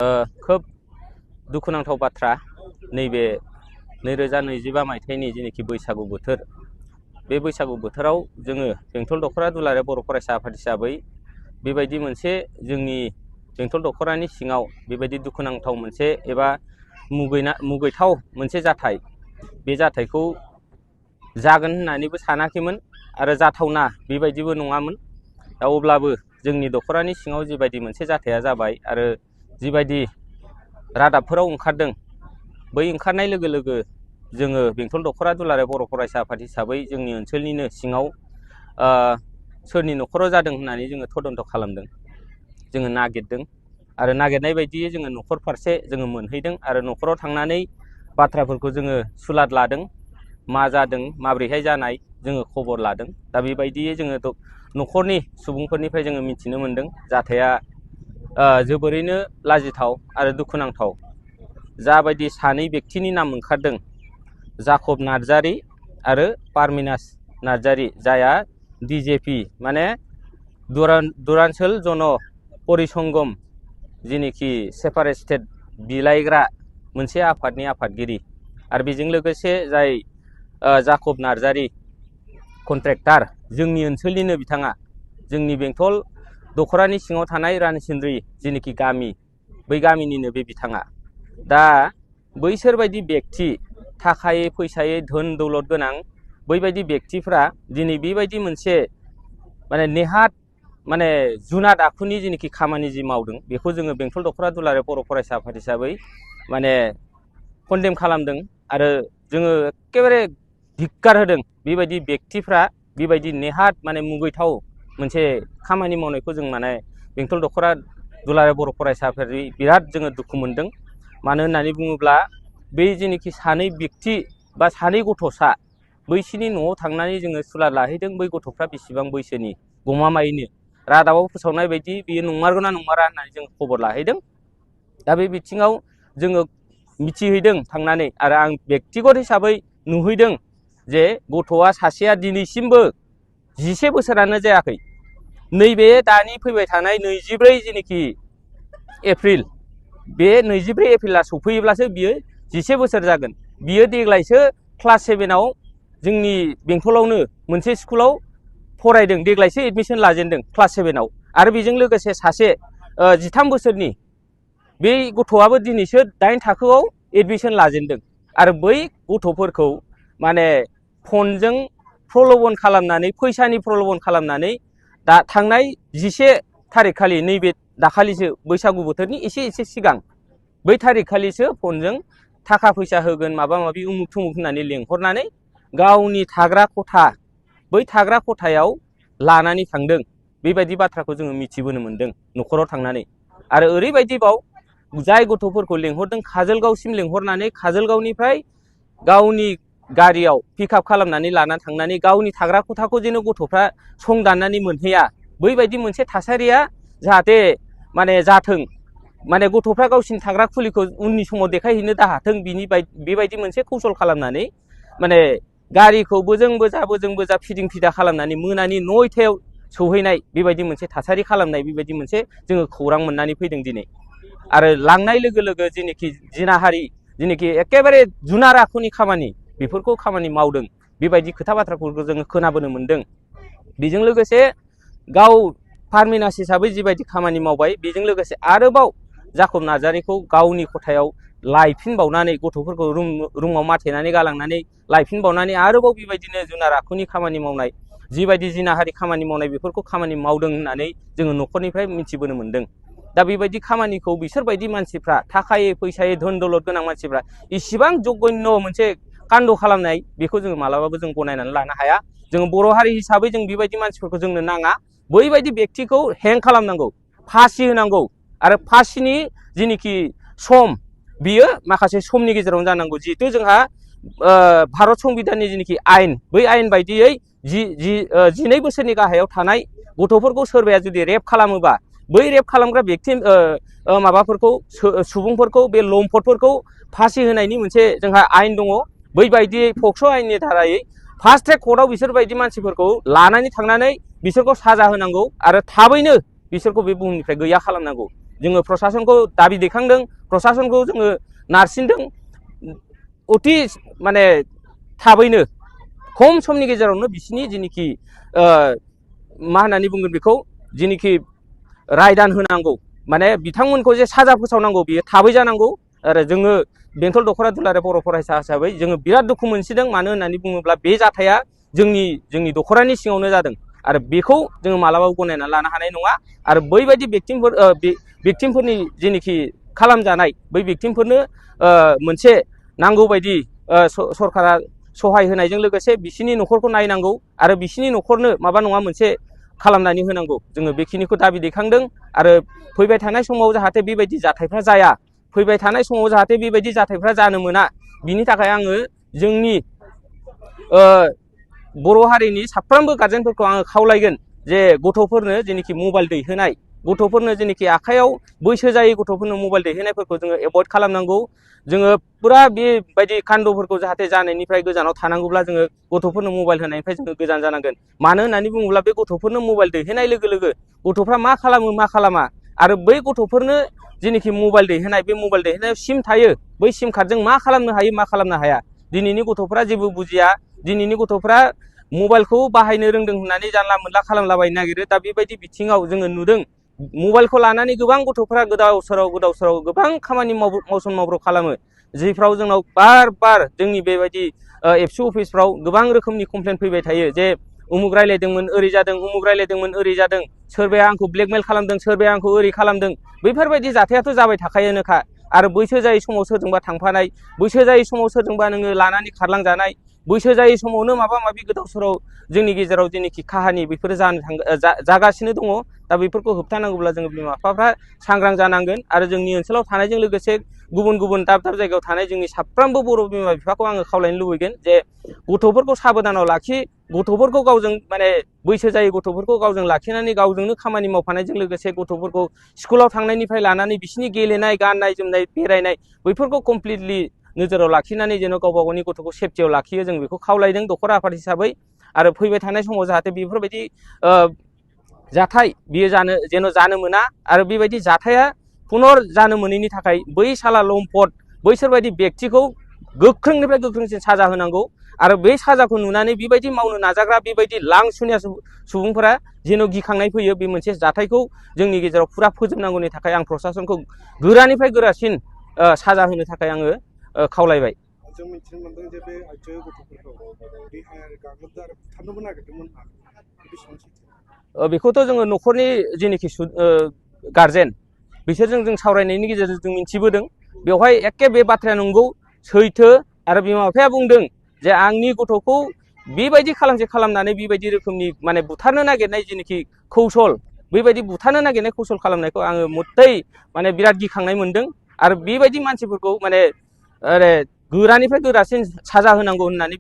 खोब दुखुनांथाव बाथ्रा नैबे 2025 मायथाइनि जेनेखि बैसागु बोथोर बे बैसागु बोथोराव जोङो बेंटल दख'रा दुलाराय बर' फरायसा आफाद हिसाबै बेबायदि मोनसे जोंनि बेंटल दख'रानि सिङाव बेबायदि दुखुनांथाव मोनसे एबा मुगैथाव मोनसे जाथाय बे जाथायखौ जागोन होननानैबो सानाखैमोन आरो जाथावना बेबायदिबो नङामोन। दा अब्लाबो जोंनि दख'रानि सिङाव जिबायदि मोनसे जाथाया जाबाय आरो जिबायदि रादाबफोराव ओंखारदों बै ओंखारनाय लोगो लोगो जोङो बेंटल दख'रा दुलाराय बर' फरायसा आफाद हिसाबै जोंनि ओनसोलनिनो सिङाव सोरनि न'खराव जादों होननानै जोङो तदन्त खालामदों, जोङो नागिरदों आरो नागिरनाय बायदियै जोङो न'खर फारसे जोङो मोनहैदों आरो न'खराव थांनानै बाथ्राफोरखौ जोङो सुलाद लादों, मा जादों माब्रैहाय जानाय जोङो खबर लादों। दा बेबायदियै जोङो न'खरनि सुबुंफोरनिफ्राय जोङो मिथिनो मोनदों जाथाया जोबोरैनो लाजिथाव आरो दुखुनांथाव। जाबायदि सानै व्यक्तिनि नाम ओंखारदों, जाकब नार्जारी आरो पारमिनास नार्जारी, जायहा DJP माने दुरान्चल जन परिसंगम जेनेखि सेपारेट स्टेट बिलाइग्रा मोनसे आफादनि आफादगिरि आरो बेजों लोगोसे जाय जाकब नार्जारी कन्ट्रेक्टर जोंनि ओनसोलनिनो बिथाङा जोंनि बेंटल दख'रानि सिङाव थानाय रानिसिन्द्रि जेनेखि गामि बै गामिनिनो बे बिथाङा। दा बैसोरबायदि व्यक्ति थाखायै फैसायै धोन दौलत गोनां बैबायदि व्यक्तिफ्रा दिनै बेबायदि मोनसे माने नेहात माने जुनाद आखुनि जेनेखि खामानि जि मावदों बेखौ जोङो बेंटल दख'रा दुलाराय बर' फरायसा आफाद हिसाबै माने कन्डेम खालामदों आरो जोङो एखेबारे धिक्कार होदों। बेबायदि व्यक्तिफ्रा बेबायदि नेहात माने मुगैथाव मोनसे खामानि मावनायखौ जों माने बेंटल दख'रा दुलाराय बर' फरायसा आफादनि बिराद जोङो दुखु मोनदों। मानो होननानै बुङोब्ला बै जेनेखि सानै व्यक्ति बा सानै गथ'सा बैसोरनि न'आव थांनानै जोङो सुलाद लाहैदों। बै गथ'फ्रा बेसेबां बैसोनि गमामायैनो रादाबाव फोसावनाय बायदि बेयो नंमारगौना नंमारा होननानै जों खबर लाहैदों। दा बे बिथिङाव जोङो मिथिहैदों थांनानै आरो आं बेक्तिगत हिसाबै नुहैदों जे गथ'आ सासेया दिनैसिमबो 10 बोसोरानो जायाखै। नैबे दानि फैबाय थानाय 24 जेनेखि एप्रिल, बे 24 एप्रिला सफैयोब्लासो बियो 10 बोसोर जागोन। बियो देग्लायसो क्लास 7आव जोंनि बेंटलावनो मोनसे स्कुलाव फरायदों, देग्लायसो एडमिसन लाजेनदों क्लास 7आव आरो बेजों लोगोसे सासे 13 बोसोरनि बे गथ'आबो दिनैसो 8 थाखोआव एडमिसन लाजेनदों आरो बै गथ'फोरखौ माने फनजों प्रल'भन खालामनानै फैसानि प्रल'भन खालामनानै दा थांनाय 11 थारिख खालि नैबे दाखालिसो बैसागु बोथोरनि एसे सिगां बै थारिख खालिसो फनजों थाखा फैसा होगोन माबा माबि उमुक थुमुक होननानै लेंहरनानै गावनि थाग्रा खथा बै थाग्रा खथायाव लानानै थांदों। बेबायदि बाथ्राखौ जोङो मिथिबोनो मोनदों न'खराव थांनानै। आरो ओरैबायदिबाव जाय गथ'फोरखौ लेंहरदों काजलगावसिम लेंहरनानै काजलगावनिफ्राय गावनि गारियाव पिकआप खालामनानै लानानै थांनानै गावनि थाग्रा खथाखौ जेन गथ'फ्रा संदाननानै मोनहैया बैबायदि मोनसे थासारिया जाहाथे माने जाथों, माने गथ'फ्रा गावसिनि थाग्रा खुलिखौ उननि समाव देखायहैनो दाहाथों बेबायदि मोनसे कौशल खालामनानै माने गारिखौ बोजों बोजा फिदिं फिदा खालामनानै मोनानि 9थायाव सौहैनाय बेबायदि मोनसे थासारि खालामनाय बेबायदि मोनसे जोङो खौरां मोननानै फैदों दिनै। आरो लांनाय लोगो लोगो जेनेखि जिनाहारि जेनेखि एखेबारे जुनार आखुनि खामानि बेफोरखौ खामानि मावदों बेबायदि खोथा बाथ्राफोरखौ जोङो खोनाबोनो मोनदों। बेजों लोगोसे गाव पारमिनास हिसाबै जिबायदि खामानि मावबाय बेजों लोगोसे आरोबाव जाकब नार्जारीखौ गावनि खथायाव लायफिनबावनानै गथ'फोरखौ रुमाव माथेनानै गालांनानै लायफिनबावनानै आरोबाव बेबायदिनो जुनार आखुनि खामानि मावनाय जिबायदि जिनाहारि खामानि मावनाय बेफोरखौ खामानि मावदों होननानै जोङो न'खरनिफ्राय मिथिबोनो मोनदों। दा बेबायदि खामानिखौ बिसोरबायदि मानसिफ्रा थाखायै फैसायै धोन दौलत गोनां मानसिफ्रा इसिबां जघन्य मोनसे कान्ड खालामनाय बेखौ जोङो मालाबाबो जों गनायनानै लानो हाया। जोङो बर' हारि हिसाबै जों बेबायदि मानसिफोरखौ जोंनो नाङा। बैबायदि व्यक्तिखौ हें खालामनांगौ, फासि होनांगौ आरो फासिनि जेनेखि सम बियो माखासे समनि गेजेरावनो जानांगौ। जिहेथु जोंहा भारत संबिधाननि जेनेखि आयेन बै आयेन बायदियै 12 बोसोरनि गाहायाव थानाय गथ'फोरखौ सोरबाया जुदि रेप खालामोबा बै रेप खालामग्रा व्यक्ति माबाफोरखौ सुबुंफोरखौ बे लम्पटफोरखौ फासि होनायनि मोनसे जोंहा आयेन दङ। बैबायदियै पक्स' आयेननि धारायै फार्स्ट ट्रेक कर्टआव बिसोरबायदि मानसिफोरखौ लानानै थांनानै बिसोरखौ साजा होनांगौ आरो थाबैनो बिसोरखौ बे बुहुमनिफ्राय गैया खालामनांगौ। जोङो प्रसासनखौ दाबि दैखांदों, प्रसासनखौ जोङो नारसिनदों अति माने थाबैनो खम समनि गेजेरावनो बिसिनि जेनोखि मा होननानै बुंगोन बेखौ जेनोखि रायदान होनांगौ माने बिथांमोनखौ जे साजा फोसावनांगौ बियो थाबै जानांगौ। आरो जोङो बेंटल दख'रा दुलाराय बर' फरायसा हिसाबै जोङो बिराद दुखु मोनसिदों। मानो होननानै बुङोब्ला बे जाथाया जोंनि दख'रानि सिङावनो जादों आरो बेखौ जोङो मालाबाबो गनायना लानो हानाय नङा। आरो बैबायदि भिक्टिमफोरनि जेनोखि खालामजानाय बै भिक्टिमफोरनो मोनसे नांगौ बायदि सरकारा सहाय होनायजों लोगोसे बिसिनि न'खरखौ नायनांगौ आरो बिसिनि न'खरनो माबा नङा मोनसे खालामनानै होनांगौ। जोङो बेखिनिखौ दाबि दैखांदों आरो फैबाय थानाय समाव जाहाथे बेबायदि जाथायफ्रा जाया, फैबाय थानाय समाव जाहाथे बेबायदि जाथायफ्रा जानो मोना, बिनि थाखाय आङो जोंनि बर' हारिनि साफ्रोमबो गारजेनफोरखौ आङो खावलायगोन जे गथ'फोरनो जेनोखि मबाइल दैहोनाय, गथ'फोरनो जेनोखि आखायाव बैसो जायै गथ'फोरनो मबाइल दैहोनायफोरखौ जोङो एभयड खालामनांगौ। जोङो पुरा बेबायदि कान्दफोरखौ जाहाथे जानायनिफ्राय गोजानाव थानांगौब्ला जोङो गथ'फोरनो मबाइल होनायनिफ्राय जोङो गोजान जानांगोन। मानो होननानै बुङोब्ला बे गथ'फोरनो मबाइल दैहोनाय लोगो लोगो गथ'फ्रा मा खालामो मा खालामा आरो बै गथ'फोरनो जेनोखि मबाइल दैहोनाय, बे मबाइल दैहोनायाव सिम थायो, बै सिम कार्डजों मा खालामनो हायो मा खालामनो हाया दिनैनि गथ'फ्रा जेबो बुजिया। दिनैनि गथ'फ्रा मबाइलखौ बाहायनो रोंदों होननानै जानला मोनला खालामलाबायनो नागिरो। दा बेबायदि बिथिङाव जोङो नुदों मबाइलखौ लानानै गोबां गथ'फ्रा गोदाव सोराव गोबां खामानि मावसन मावब्र खालामो, जिफ्राव जोंनाव बार बार जोंनि बेबायदि एबसु अफिसफ्राव गोबां रोखोमनि कमप्लेन फैबाय थायो जे उमुक रायलायदोंमोन ओरै जादों, उमुक रायलायदोंमोन ओरै जादों, सोरबाया आंखौ ब्लेकमेल खालामदों, सोरबाया आंखौ ओरै खालामदों। बैफोरबायदि जाथायाथ' जाबाय थाखायोनोखा। आरो बैसो जायै समाव सोरजोंबा थांफानाय, बैसो जायै समाव सोरजोंबा नोङो लानानै खारलांजानाय, बैसो जायै समावनो माबा माबि गोदाव सोराव जोंनि गेजेराव जेनोखि काहानि बेफोरो जागासिनो दङ। दा बेफोरखौ होबथानांगौब्ला जोङो बिमा बिफाफ्रा सांग्रां जानांगोन आरो जोंनि ओनसोलाव थानायजों लोगोसे गुबुन गुबुन दाब दाब जायगायाव थानाय जोंनि साफ्रोमबो बर' बिमा बिफाखौ आङो खावलायनो लुबैगोन जे गथ'फोरखौ साबधानाव लाखि, गथ'फोरखौ गावजों माने बैसो जायै गथ'फोरखौ गावजों लाखिनानै गावजोंनो खामानि मावफानायजों लोगोसे गथ'फोरखौ स्कुलाव थांनायनिफ्राय लानानै बिसिनि गेलेनाय गाननाय जोमनाय बेरायनाय बैफोरखौ कमप्लिटलि नोजोराव लाखिनानै जेन' गावबा गावनि गथ'खौ सेफटियाव लाखियो, जों बेखौ खावलायदों दख'रा आफाद हिसाबै। आरो फैबाय थानाय समाव जाहाथे बेफोरबायदि जाथाय बियो जेन' जानो मोना आरो बेबायदि जाथाया पुनर जानो मोनैनि थाखाय बै साला लम्पट बैसोरबायदि बेक्तिखौ गोख्रोंनिफ्राय गोख्रोंसिन साजा होनांगौ। आरो बै साजाखौ नुनानै बेबायदि मावनो नाजाग्रा बेबायदि लांसुनिया सुबुंफोरा जेन' गिखांनाय फैयो। बे मोनसे जाथायखौ जोंनि गेजेराव फुरा फोजोबनांगौनि थाखाय आं प्रसासनखौ गोरानिफ्राय गोरासिन साजा होनो थाखाय आङो खावलायबाय। जों मिथिनो मोनदों जे बे आइजो गथ'फोरखौ देहायारि गाग्लोबदों आरो बुथारनोबो नागिरदोंमोन। बेखौथ' जोङो न'खरनि जेनोखि गारजेन बिसोरजों जों सावरायनायनि गेजेरजों जों मिथिबोदों। बेवहाय एखे बे बाथ्राया नंगौ, सैथो। आरो बिमा बिफाया बुंदों जे आंनि गथ'खौ बेबायदि खालामनानै बेबायदि रोखोमनि माने बुथारनो नागिरनाय जेनोखि कौशल, बेबायदि बुथारनो नागिरनाय कौशल खालामनायखौ आङो मथै माने बिराद गिखांनाय मोनदों। आरो बेबायदि मानसिफोरखौ माने गोरानिफ्राय गोरासिन साजा होनांगौ होननानै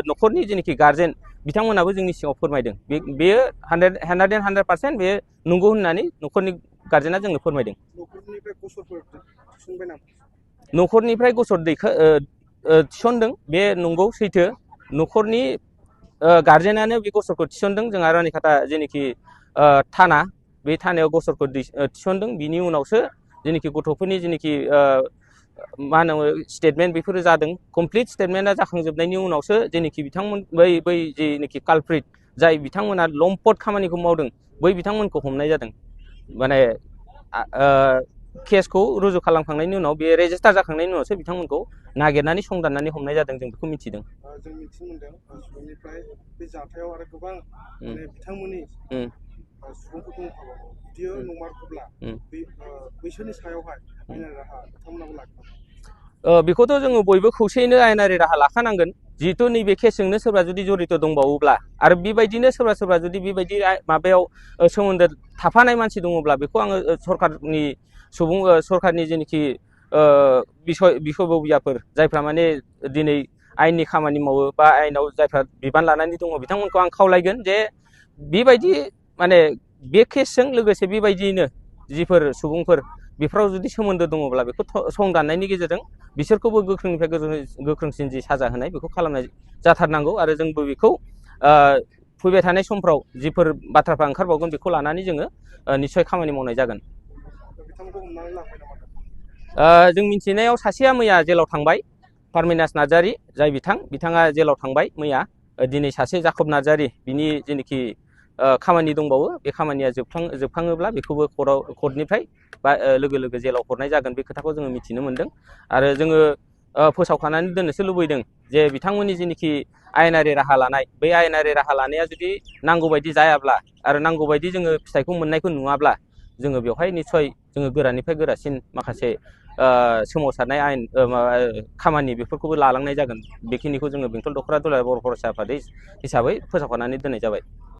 न'खरनि जेनोखि गारजेन बिथांमोनाबो जोंनि सिगाङाव फोरमायदों। बेयो 100% बेयो नंगौ होननानै न'खरनि गारजेना जोंनो फोरमायदों। न'खरनिफ्राय गसर थिसनदों, बे नंगौ सैथो। न'खरनि गारजेनानो बे गसरखौ थिसनदों। जोंहा रानिखाता जेनोखि थाना, बे थानायाव गसरखौ थिसनदों। बिनि उनावसो जेनोखि गथ'फोरनि जेनोखि मा होनो स्टेटमेन्ट बेफोरो जादों। कमप्लिट स्टेटमेन्टआ जाखांजोबनायनि उनावसो जेनोखि बिथांमोन बै जेनोखि कालप्रिट जाय बिथांमोना लम्पट खामानिखौ मावदों बै बिथांमोनखौ हमनाय जादों। माने केसखौ रुजु खालामखांनायनि उनाव बे रेजिस्टार जाखांनायनि उनावसो बिथांमोनखौ नागिरनानै संदाननानै हमनाय जादों। जों बेखौ मिथिदों। जों मिथिनो मोनदों सुबुंनिफ्राय बे जाथायाव आरो गोबां माने बिथांमोननि सुबुंफोर दंफायो। बियो नंमारगौब्ला बैसोरनि सायावहाय आयेनारि राहा बिथांमोनाबो लाखानांगोन। बेखौथ' जोङो बयबो खौसेयैनो आयेनारि राहा लाखानांगोन। जिहेथु नैबे केसजोंनो सोरबा जुदि जड़ित दंबावोब्ला आरो बेबायदिनो सोरबा जुदि बेबायदि माबायाव सोमोन्दो थाफानाय मानसि दङब्ला बेखौ आङो सरकारनि जेनोखि बिसयबबियाफोर जायफ्रा माने दिनै आयेननि खामानि मावो बा आयेनाव जायफ्रा बिबान लानानै दङ बिथांमोनखौ आं खावलायगोन जे बेबायदि माने बे केसजों लोगोसे बेबायदियैनो जिफोर सुबुंफोर बेफोराव जुदि सोमोन्दो दङब्ला बेखौ संदाननायनि गेजेरजों बिसोरखौबो गोख्रोंनिफ्राय गोख्रोंसिन जि साजा होनाय बेखौ खालामनाय जाथारनांगौ। आरो जोंबो बेखौ फैबाय थानाय समफ्राव जिफोर बाथ्राफ्रा ओंखारबावगोन बेखौ लानानै जोङो निस्सय खामानि मावनाय जागोन। बिथांमोनखौ हमनानै लांबाय नामा? जों मिथिनायाव सासेया मैया जेलाव थांबाय, पारमिनास नार्जारी जाय बिथाङा जेलाव थांबाय मैया। दिनै सासे जाकब नार्जारी बिनि जेनोखि खामानि दंबावो बे खामानिया जोबखाङोब्ला बेखौबो कर्टनिफ्राय बा लोगो लोगो जेलाव हरनाय जागोन बे खोथाखौ जोङो मिथिनो मोनदों। आरो जोङो फोसावखानानै दोननोसो लुबैदों जे बिथांमोननि जेनोखि आयेनारि राहा लानाय, बै आयेनारि राहा लानाया जुदि नांगौबायदि जायाब्ला आरो नांगौबायदि जोङो फिथाइखौ मोननायखौ नुवाब्ला जोङो बेवहाय निस्सय जोङो गोरानिफ्राय गोरासिन माखासे सोमावसारनाय आयेन खामानि बेफोरखौबो लालांनाय जागोन। बेखिनिखौ जोङो बेंटल दख'रा दुलाराय बर' फरायसा आफाद हिसाबै फोसावखानानै दोननाय जाबाय।